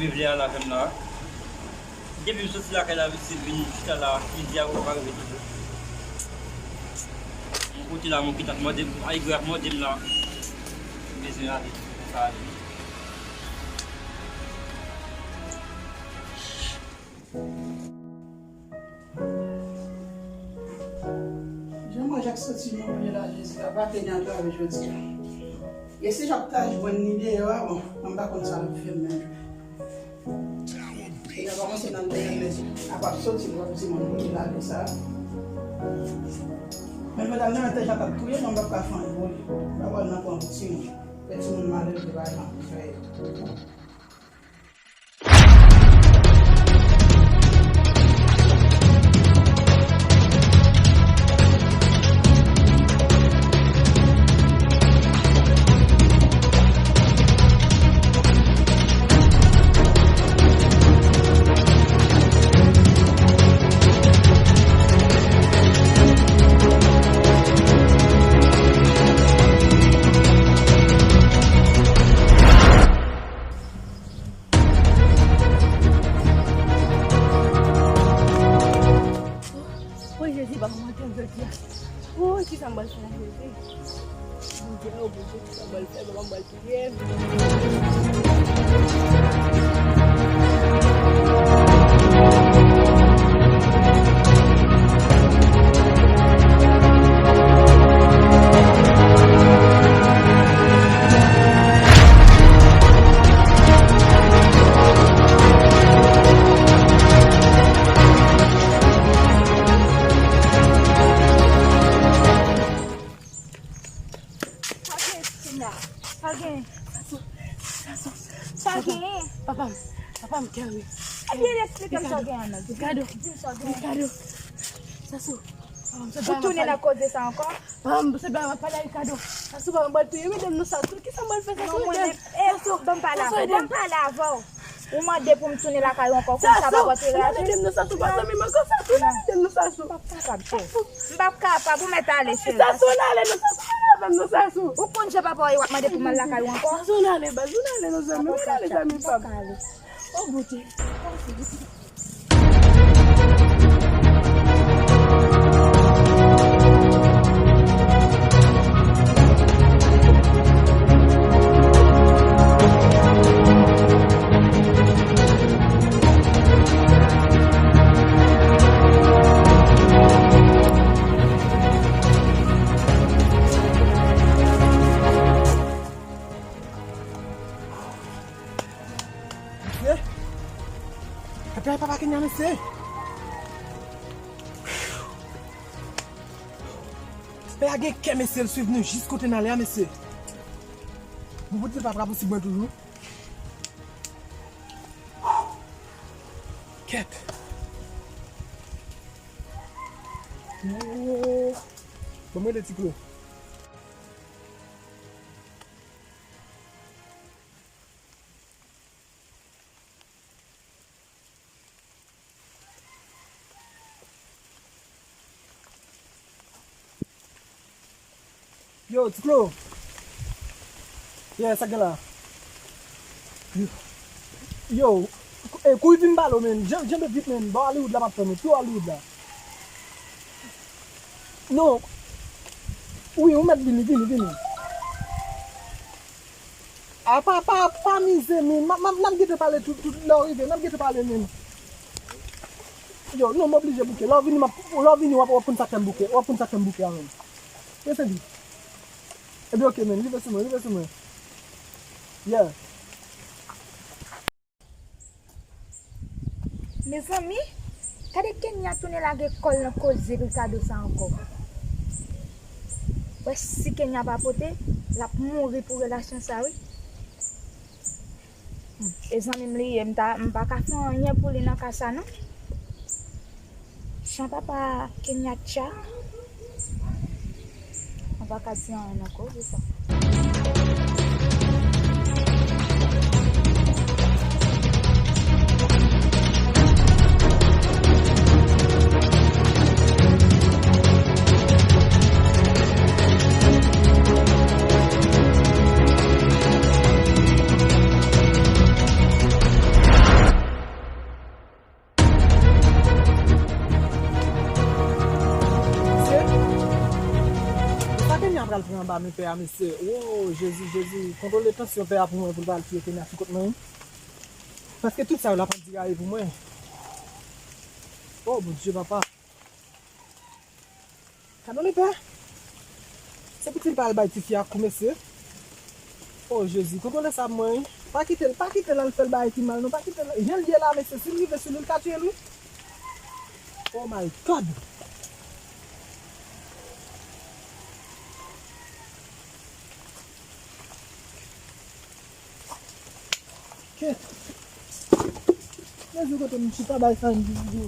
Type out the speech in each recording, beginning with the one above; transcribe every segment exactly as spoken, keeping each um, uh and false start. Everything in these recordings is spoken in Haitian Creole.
Rive la avè m la. Depi m soti lakay la, misye vin chita la, midi a, ou pa rive toujou. Mwen kote la, mwen kite ap mande m, ay, gwe ap mande m la. M bezwen ale, mwen pa ale. Jan mwen jak soti nan vye la, Jezi, papa Kenya antrave jodi a. E si Jacques ta jwenn li deyò a, bon, mwen pa konn sa l ap fè m menm. Kenya pa kòmanse nan deyò, men a p ap soti, l ap di mwen pou li lage sa. Men mwen ta nan tèt Jacques ap touye, mwen p ap ka fè anyen pou li. Mwen pa wè l nan pran pou timoun. Fè timoun malelve pa janm fè. Woy, Jezi, papa m antre jodi a. Woy, kisa m pral fè la, Jezi? Bondye, o Bondye, kisa m pral fè? Papa m pral touye m. Sa gen, Kenya. Sa gen. Sa sou. Sa sou. Sa gen. Papa m. Papa m, Kerry. Ebyen, eksplike m sa gen an nan. Ricardo. Di m sa gen. Ricardo. Sa sou. Papa m, se pa. Ou tounen nan koze sa ankò? Papa m, se pa, m ap pale a Ricardo. Sa sou, papa m pral touye m, ede m nan sa tou. Kisa m pral fè, sa sou, ede m? Sa sou, ban m pale avè w. Ban m pale avè w. Ou mande pou m tounen lakay ou ankò, konsa pa pote raje. Sa sou, ede m nan sa tou, pa zanmi m ankò, sa sou, ede m nan sa sou. M p ap kapab, cheri. M p ap kapab, ou mèt ale, cheri. Sa sou, n ale nan sa sou, n ale avè m nan sa sou. Ou konn jan papa w ye, w ap mande pou m al lakay ou ankò? Sa sou, n ale, baz, n ale nan zanmi, n ale zanmi pa m. O Bondye. Mesye! Gade papa Kenya, mesye! Pè a gen kè, mesye, l swiv nou jis kote n ale a, mesye. Bon, pou di l pa pral posib mwen toujou. Kèt. Oh. Bon, mwen de ti klo. Yo, Ti Klo. Yeah, sa gen la. Yo, e, kouri vin pale w, men. Jan, jan de vit, men. Bò Hollywood la, m ap tann ou. Pi Hollywood la. Non. Wi, ou mèt vini, vini, vini. A, pa, pa, pa mize, men. M ap, m ap, n ap gentan pale tout, tout lè w rive. N ap gentan pale, men. Yo, non, m oblije bouke. Lè w vini, m ap, lè w vini, w ap, w ap konn sa k fè m bouke. W ap konn sa k fè m bouke avè w. Yes, Andy. Ebyen, oke, men. Rive sou mwen, rive sou mwen. Yeah. Mezanmi, gade Kenya tounen lage kò l nan koze Ricardo sa ankò. Wè si Kenya pa pote, l ap mouri pou relasyon sa wi. Hmm, e zanmi m li ye, m ta, m pa ka fè anyen pou li nan ka sa non. Jan papa Kenya tcha. Mwen pa ka di anyen nan koze sa. A, men pè a, mesye. Wo, Jezi, Jezi. Kontwole tansyon pè a pou mwen, pou l pa al touye Kenya sou kont mwen, wi. Paske tout sa yo l ap andiraye pou mwen. O, Bondye, papa. Gad on lepè. Se pou ti l pa al bay tifi a kou, mesye. O, Jezi, kontwole sa pou mwen, wi. Pa kite l, pa kite l al fè l bagay ki mal, non. Pa kite l. Jan l ye la, mesye, si l rive sou li, l ka tiye l, wi. Oh my God! Kèt! Mezi kote m chita bay sa m di.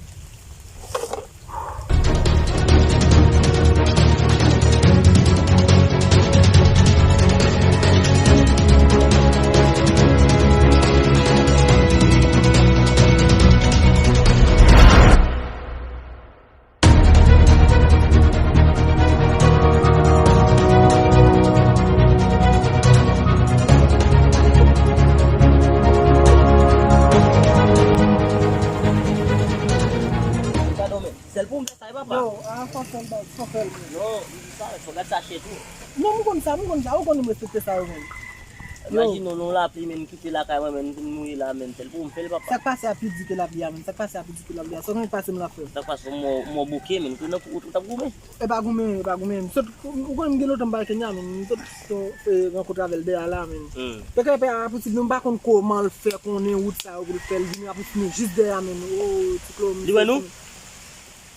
Sèl pou m fè sa, e papa. Yo, a, fò fè l, baz, fò fè l. Non, sa, fò gad sa chè tou. Non, m konn sa, m konn sa, ou konn m respekte sa yo menm. Yo. Imajine w, nan lapli, men, kite lakay mwen, men, m mouri la, men, sèl pou m fè l, papa. Sa k pase a pi di ke lapli a, men, sa k pase a pi di ke lapli a. Sa w konn pase m la, frè. Sa k pase, ou mò, ou mò bouke, men, ou t ap goumen. E pa goumen, e pa goumen. Sot, ou, ou konn gen lontan m pa Kenya, men. M sot, sot, e, rankontre avè l dèyè a la, men. Hmm. Pèkè pè a posib, nou pa konn kòman l fè konnen wout sa yo pou l fè l vini a posib nou jis dèyè a, men. O, ti Klo, li wè nou?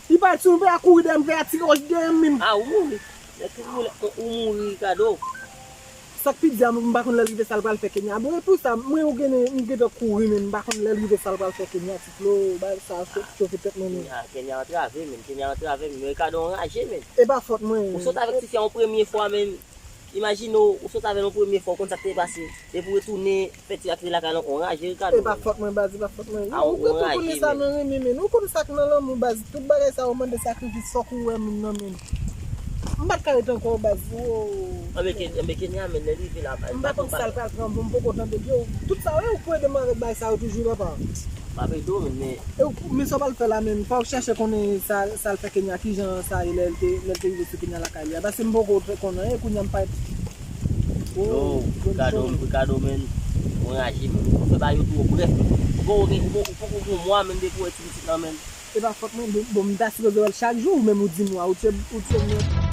Li parèt sou mwen, pè a kouri dèyè m, pè a tire wòch dèyè m, men. A, ou mouri. Nèg ki mouri, ou mouri, Ricardo. Sa k pi di a, m pa konn lè l rive sa l pral fè Kenya. Bon, e pou sa, mwen, ou genyen, m gentan kouri, men m pa konn lè l rive sa l pral fè Kenya, ti Klo, bagay sa, cho-, chofe tèt mwen, men. Kenya, Kenya antrave, men. Kenya antrave, men. Ricardo anraje, men. E pa fòt mwen. Ou sot avèk tifi a yon premye fwa, men. Imajine w, ou sot avè l yon premye fwa, ou konn sa k te pase. Depi w retounen, fè ti aktivite lakay lan, ou anraje, Ricardo. E pa fòt mwen, baz, e pa fòt mwen. A, ou, ou anraje, men. Ou konn sa nou renmen, men. Ou konn sa k nan lanmou, baz. Tout bagay sa yo mande sakrifis, fòk ou wè moun nan, men. M pa t ka ret ankò, baz. Anben, Ken-, anben, Kenya, men, lè l rive la, baz. M pa konn sa l pral pran pou m poko tande l, yo. Tout sa, yo, ou kwè de mwen avèk bagay sa yo toujou, papa. M ap ede w, men, men. E w, men sa w pral fè la, men. Fò w chèche konnen sa, sa l fè Kenya, kijan sa ye lè l te, lè l te rive sou Kenya lakay li a. Paske m poko konnen anyen, kounye a m pa. Yo, Ricardo, Ricardo, men, ou anraje, men. Ou fè bagay yo twò brèf, men. Ou poko gen, ou poko, ou poko gen yon mwa, men, depi w wè ti pitit lan, men. E pa fòt mwen, bon, bon, m ta sipoze wè l chak jou, ou menm ou di m wa, ou tye, ou tye mwen.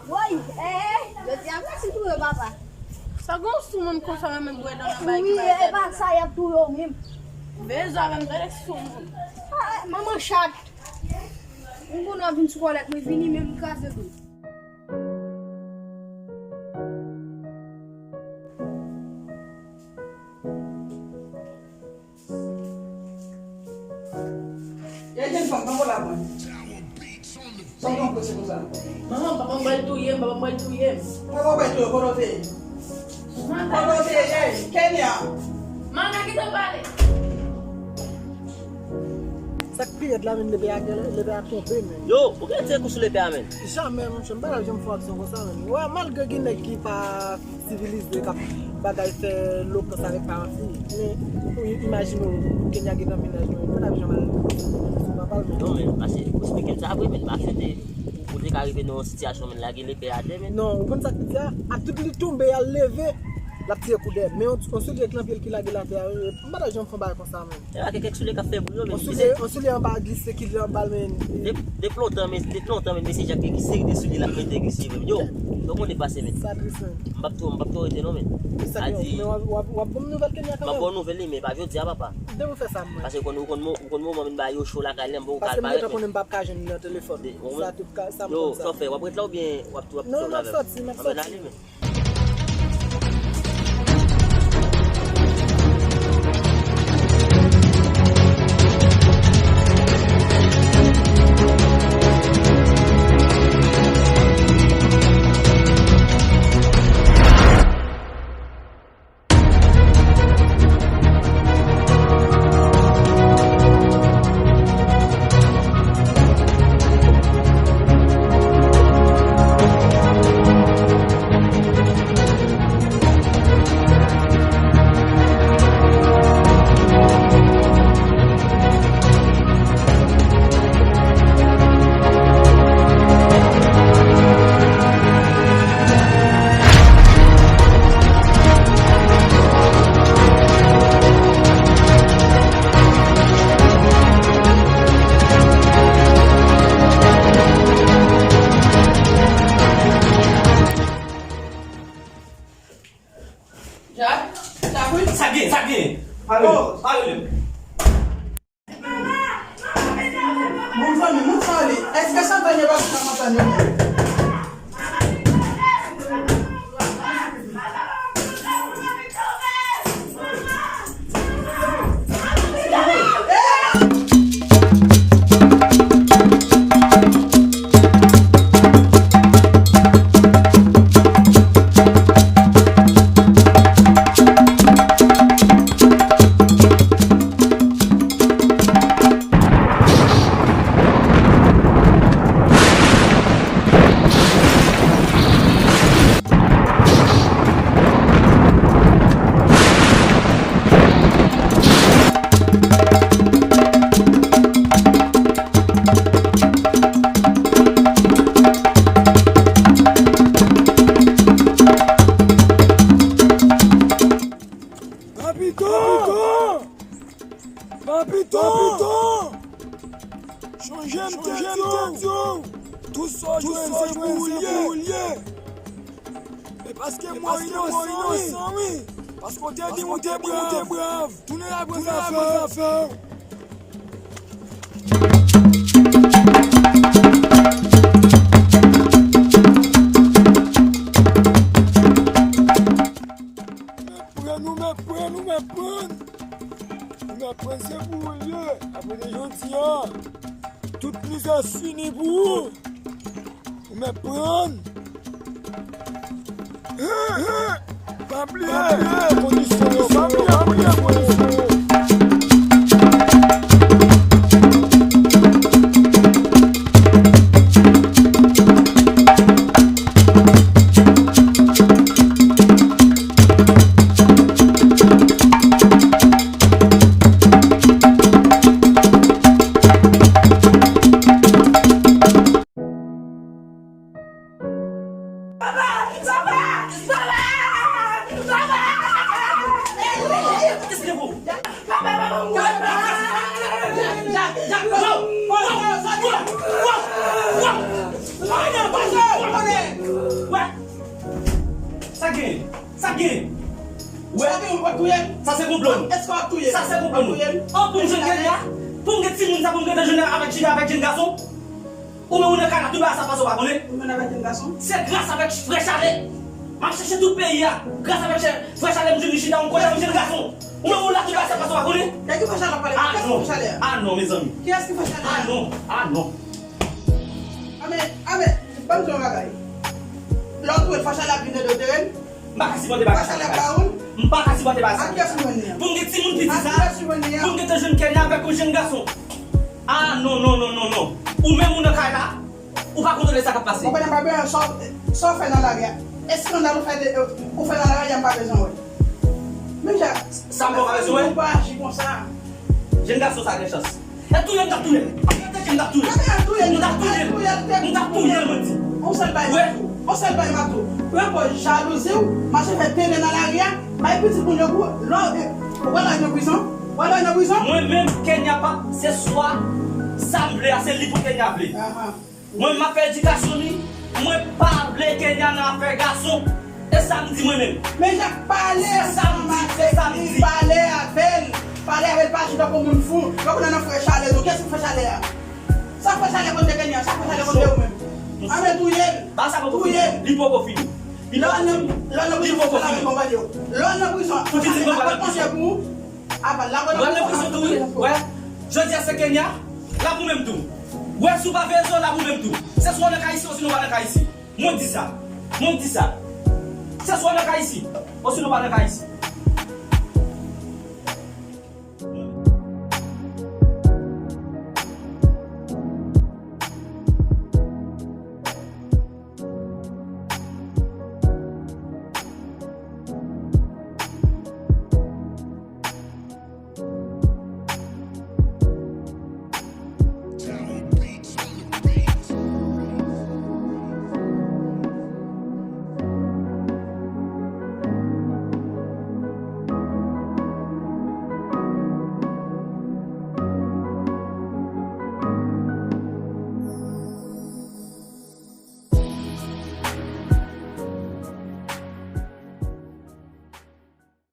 Woy, eh, jodi a mèsi tou yo, papa. Sa gon soumoun konsa renmen bwè dan nan bay ki pa. Wi, e pa sa y ap touye w menm. Veye zò avè m, tande soumoun. Ah, manman chat. M konn w ap vin sou kòlèt mwen vini, men m kraze tou. Yè jenn fanm, tankou la mwen. Sa w gen prese konsa? Manman, papa m pral touye m, papa m pral touye m. Papa w pral touye w, kote w te ye? Kote w te ye? Kenya! Manman, kite m pale. Sa k pi rèd la menm, lepè a gen, lepè a twonpe, men. Yo, ou gen ti kou sou lepè a, men. Jamè, monchè, m pa t ap janm fè aksyon konsa, men. Wè, malgre gen nèg ki pa sivilize, k ap bagay fè lokans avèk paran fi. Men, ou imajine w, Kenya gentan mennaj mwen, m pa t ap janm al sou papa l, men. Non, men, pase, ou esplike l sa vre, men, pa aksepte. Ou te ka rive nan yon sitiyasyon, men, lage lepè atè, men. Non, ou konn sa k pi di a? A tout li tonbe, al leve, l ap tire kou dèyè. Men, yon, yon soulye k nan pye l ki lage l atè a, m pa t ap janm fè yon bagay konsa, men. E pa gen kèk soulye k ap fè bri yo, men. On soulye, on soulye anba glise ki anba l, men. De, depi lontan, men, depi lontan, men, mesye Jack gen seri de soulye l ap mete glise, men. Yo, yo konn depase, men. Sa tris, men. M p ap twò, m p ap twò rete, non, men. Sa di, men w ap, w ap, w ap ban m nouvèl Kenya kanmenm. M ap ba w nouvèl li, men pa jodi a, papa. Depi w fè sa, mwen. Paske ou konn, ou konn, ou konn moman, men, bagay yo cho lakay li, m poko ka al parèt, men. Paske m gentan konnen m p ap ka jwenn li nan telefòn. Sa tout ka, sa m konn sa. Yo, sa w fè, w ap ret la oubyen w ap, w ap sòti avè m? Non, m ap sòti, m ap sòti. Anben, ale, men. Sa gen, sa gen. Ale. Oh. Ale. Bon, fanmi, moun sa li. Èske sa tande pa sa m tande? Papito! Papito! Papito! Chonje m te di w, tout sa w jwenn se pou ou l ye. E paske mwen inosan, wi. Paske w te di m ou te brav. Tounen la pran zafè w. Mèt pran nou, mèt pran nou, mèt pran. Ou mèt pran se pou ou l ye. Apre de jodi a, tout mizè fini pou ou. Ou mèt pran. Pa bliye kondisyon yo, pa bliye kondisyon yo. Sa gen? Sa gen? Wè. Sa gen, ou pa touye m? Sa se konplo nou. Èske w ap touye m? Sa se konplo nou. An, pou m jwenn Kenya, pou m gen timoun sa, pou m gen tan jwenn avèk chita avèk jenn gason. Ou menm ou nan kay la, tout bagay sa pase ou pa konnen. Ou menm avèk jenn gason? Se gras avèk frè Chalè. M ap chèche tout peyi a. Gras avèk chè-, frè Chalè, m jwenn li chita yon kote avèk jenn gason. Ou menm ou la, tout bagay sa pase ou pa konnen. Nèg ki fè Chalè ap pale. Ah non. Kiyès ki fè Chalè a? Ah non, mezanmi. Kiyès ki fè Chalè a? Ah non. Ah non. Ame, ame, ban m di w yon bagay. Lè w touye l, fò Chalè ap vin ede w tere l. M pa ka sipòte bagay sa. Fò Chalè ap ba ou l. M pa ka sipòte bagay sa. Ak kiyès ou jwenn li a? Pou m gen timoun piti sa. Ak kiyès ou jwenn li a? Pou m gen tan jwenn Kenya avèk yon jenn gason. Ah non, non, non, non, non. Ou menm ou nan kay la, ou pa kontwole sa k ap pase. Ou konnen pa byen sa, sa w fè nan lari a. Eskandal ou fè de, ou fè nan lari a, m pa bezwen wè. Men Jacques, sa m pa bezwen wè. Ou pa aji konsa. Jenn gason sa gen chans. E touye m t ap touye l. Gade ki m t ap touye l. M t ap touye l. M t ap touye l, mwen di. On sèl bagay, Matou. On sèl bagay, Matou. Pran pòz jalouzi w, mache fè tenten nan lari a, bay pitit moun yo kou, lò, ou pral al nan prizon. Ou pral al nan prizon. Mwen menm, Kenya p ap, se swa sa m vle a, se li pou Kenya vle. Mwen, m ap fè edikasyon li. Mwen pa vle Kenya nan afè gason. E sa m di mwen menm. Men Jacques, pale ansanm avèk li, pale avè l. Pale avè l, pa aji tankou moun fou. Lè w konnen nan frè Chalè tou, kiyès ki frè Chalè a? Sa frè Chalè konn de Kenya, sa frè Chalè konn de ou menm. Anben touye l. Touye l. Li poko fini. Lè w nan, lè w nan prizon, fè la men konpanye w. Lè w nan prizon, fè la men konpanye pou ou. Apa, la, w al nan prizon tou, wi. Wè, jodi a se Kenya, l ap ou menm tou. Wè, si w pa veye zye w, l ap ou menm tou. Se swa w nan kay isi, osinon w pa nan kay isi. Mwen di sa. Mwen di sa. Se swa w nan kay isi, osinon w pa nan kay isi.